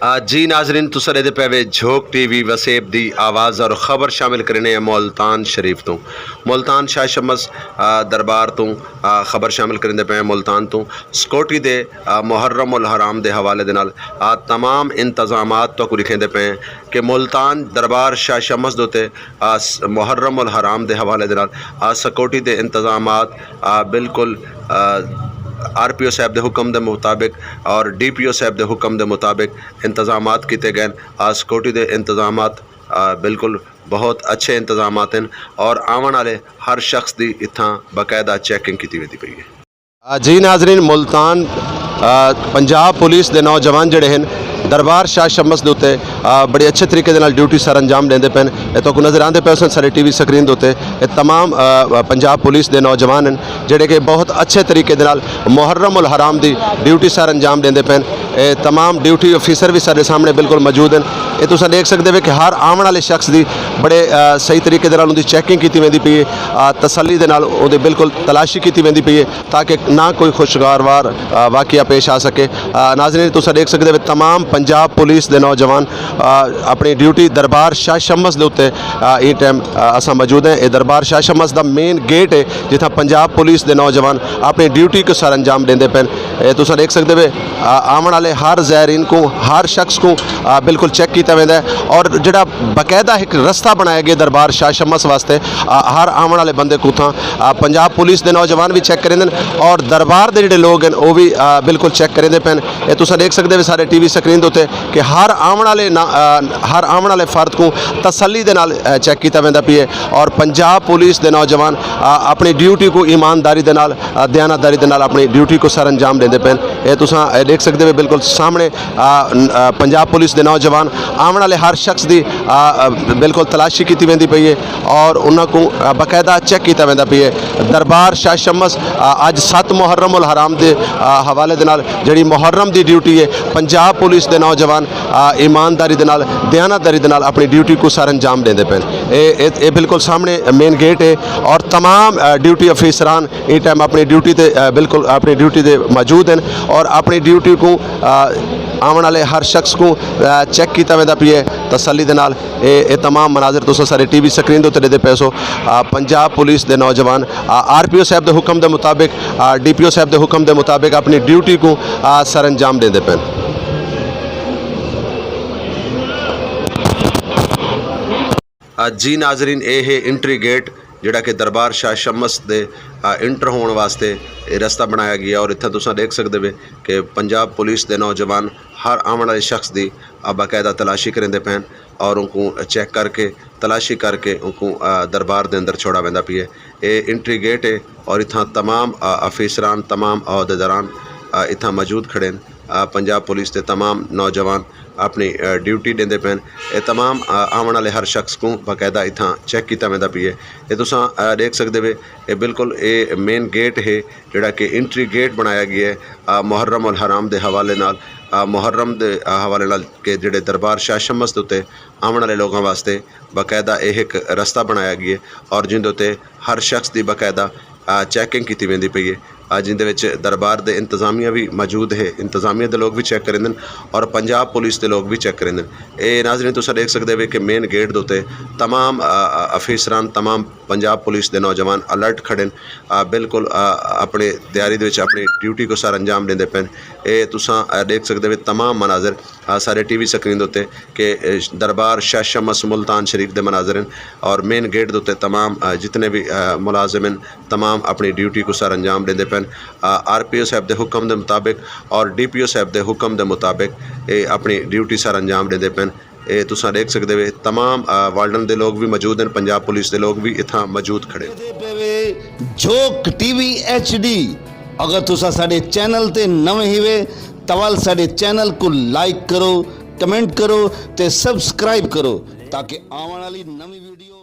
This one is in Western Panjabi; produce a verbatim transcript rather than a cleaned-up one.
آ، جی ناظرین، تساں دے پے وے جھوک ٹی وی وسیب دی آواز اور خبر شامل کرنے ہیں ملتان شریف تو۔ ملتان شاہ شمس، آ، دربار تو، آ، خبر شامل کرنے پے ہیں ملتان تو۔ سکیورٹی دے، آ، محرم الحرام دے حوالے دے نال، آ، تمام انتظامات تو کو لکھیں دے پے ہیں کہ ملتان دربار شاہ شمس دوتے، آ، س-، محرم الحرام دے حوالے دے نال، آ، سکیورٹی دے انتظامات، آ، بالکل، آ، آر پی او صاحب دے حکم دے مطابق اور ڈی پی او صاحب دے حکم دے مطابق انتظامات کیتے گئے۔ آ، سکیورٹی دے انتظامات، آ، بالکل بہت اچھے انتظامات ہیں اور آون والے ہر شخص دی اتھاں باقاعدہ چیکنگ کیتی ویندی پئی ہے۔ آ، جی ناظرین، ملتان، آ، پنجاب پولیس دے نوجوان جڑے ہیں دربار شاہ شمس دے اُتے، آ، بڑے اچھے طریقے دے نال ڈیوٹی سر انجام دیندے پئے نے۔ اے تہاکوں نظر آندے پئے سن سارے ٹی وی سکرین دے اُتے۔ اے تمام، آ، پنجاب پولیس دے نوجوان ہیں جڑے کہ بہت اچھے طریقے دے نال محرم الحرام دی ڈیوٹی سر انجام دیندے پئے نے۔ اے تمام ڈیوٹی آفیسر بھی سارے سامنے بالکل موجود ہیں۔ اے تساں دیکھ سکدے وے کہ ہر آون والے شخص دی بڑے، آ، صحیح طریقے دے نال اوندی چیکنگ کیتی ویندی پئی ہے، آ، تسلی دے نال اوندی بالکل تلاشی کیتی ویندی پئی ہے تاکہ نہ کوئی خوشگوار، آ، واقعہ پیش آ سکے۔ آ، ناظرین، تساں دیکھ سکدے وے تمام پنجاب پولیس دے نوجوان، آ، اپنی ڈیوٹی دربار شاہ شمس دے اُتے، آ، ایں ٹائم، آ، اساں موجود ہیں۔ اے دربار شاہ شمس دا مین گیٹ ہے جتھاں پنجاب پولیس دے نوجوان اپنی ڈیوٹی کو سر انجام دیندے پئے نے۔ اے تساں دیکھ سکدے وے، آ، آون والے ہر زائرین کو، ہر شخص کو، آ، بالکل چیک کیتا ویندا ہے اور جڑا باقاعدہ ایک رستہ بنایا گیا دربار شاہ شمس واسطے، آ، ہر آون والے بندے کو تھاں، آ، پنجاب پولیس دے نوجوان بھی چیک کریندے نے اور دربار دے جڑے لوگ ہیں وہ بھی، آ، بالکل چیک کریندے پئے نے۔ اے تساں دیکھ سکدے وے سارے ٹی وی سکرین دے اُتے کہ ہر آون والے نا-، آ، ہر آون والے فرد کو تسلی دے نال، آ، چیک کیتا ویندا پئی ہے اور پنجاب پولیس دے نوجوان، آ، اپنی ڈیوٹی کو ایمانداری دے نال، آ، دیانتداری دے نال اپنی ڈیوٹی کو سر انجام دیندے پئے نے۔ اے تساں، اے، دیکھ سکدے وے بالکل سامنے، آ، ن-، آ، پنجاب پولیس دے نوجوان آون والے ہر شخص دی، آ، آ، بالکل تلاشی کیتی ویندی پئی ہے اور انہاں کو، آ، باقاعدہ چیک کیتا ویندا پئی ہے۔ دربار شاہ شمس، آ، اج ست محرم الحرام دے، آ، حوالے دے نال جڑی محرم دی ڈیوٹی ہے، پنجاب پولیس دے نوجوان، آ، ایمانداری دے نال، دیانتداری دے نال اپنی ڈیوٹی کو سر انجام دیندے پئے نے۔ اے، اے، اے بالکل سامنے مین گیٹ ہے اور تمام، آ، ڈیوٹی افسران اس ٹائم اپنی ڈیوٹی تے، آ، بالکل اپنی ڈیوٹی تے موجود ہیں اور اپنی ڈیوٹی کو، آ، آون والے ہر شخص کو، آ، چیک کیتا ویندا پئی ہے تسلی دے نال۔ اے، اے تمام مناظر تساں سارے ٹی وی سکرین دے اُتے ڈیدے پئے سو۔ آ، پنجاب پولیس دے نوجوان، آ، آر پی او صاحب دے حکم دے مطابق، آ، ڈی پی او صاحب دے حکم دے مطابق اپنی ڈیوٹی کو، آ، سر انجام دیندے پئے۔ آ، جی ناظرین، اے ہے انٹری گیٹ جڑا کہ دربار شاہ شمس دے، آ، انٹر ہون واسطے اے رستہ بنایا گیا اور اتھاں تساں دیکھ سکدے وے کہ پنجاب پولیس دے نوجوان ہر آون والے شخص دی، آ، باقاعدہ تلاشی کریندے پئے ہن اور ان کو چیک کر کے، تلاشی کر کے ان کو، آ، دربار دے اندر چھوڑا ویندا پئی ہے۔ اے انٹری گیٹ ہے اور اتھاں تمام، آ، افسران، تمام عہدیداران، آ، اتھاں موجود کھڑے ہن۔ آ، پنجاب پولیس دے تمام نوجوان اپنی، آ، ڈیوٹی دیندے پئے ہن۔ اے تمام، آ، آون والے ہر شخص کو باقاعدہ اتھاں چیک کیتا ویندا پئی ہے۔ اے تساں، آ، دیکھ سکدے وے، اے بالکل اے مین گیٹ ہے جڑا کہ انٹری گیٹ بنایا گیا ہے، آ، محرم الحرام دے حوالے نال، آ، محرم دے، آ، حوالے نال کہ جڑے دربار شاہ شمس دے اُتے آون والے لوگاں واسطے باقاعدہ اے ایک رستہ بنایا گیا ہے اور جن دے اُتے ہر شخص دی باقاعدہ، آ، چیکنگ کیتی ویندی پئی ہے، آ، جن دے وچ دربار دے انتظامیہ بھی موجود ہے، انتظامیہ دے لوگ بھی چیک کریندن اور پنجاب پولیس دے لوگ بھی چیک کریندن۔ اے ناظرین، تساں دیکھ سکدے وے کہ مین گیٹ دے اُتے تمام، آ، آ، افسران، تمام پنجاب پولیس دے نوجوان الرٹ کھڑے ہن، آ، بالکل، آ، اپنے تیاری دے وچ اپنی ڈیوٹی کو سر انجام دیندے پئے ہن۔ اے تساں، آ، دیکھ سکدے وے تمام مناظر، آ، سارے ٹی وی سکرین دے اُتے کہ، اے، دربار شاہ شمس ملتان شریف دے مناظر ہن اور مین گیٹ دے اُتے تمام، آ، جتنے بھی، آ، ملازم ہن، تمام اپنی ڈیوٹی کو سر انجام دیندے پئے ہن۔ آ، آر پی او صاحب دے حکم دے مطابق اور ڈی پی او صاحب دے حکم دے مطابق اے اپنی ڈیوٹی سر انجام دیندے پئے ہن۔ اے تساں دیکھ سکدے وے تمام، آ، والڈن دے لوگ بھی موجود ہن، پنجاب پولیس دے لوگ بھی اتھاں موجود کھڑے۔ جھوک ٹی وی ایچ ڈی۔ اگر تساں ساڈے چینل تے نویں ہی وے، تاں ول ساڈے چینل کو لائک کرو، کمنٹ کرو تے سبسکرائب کرو تاکہ آون والی نویں ویڈیو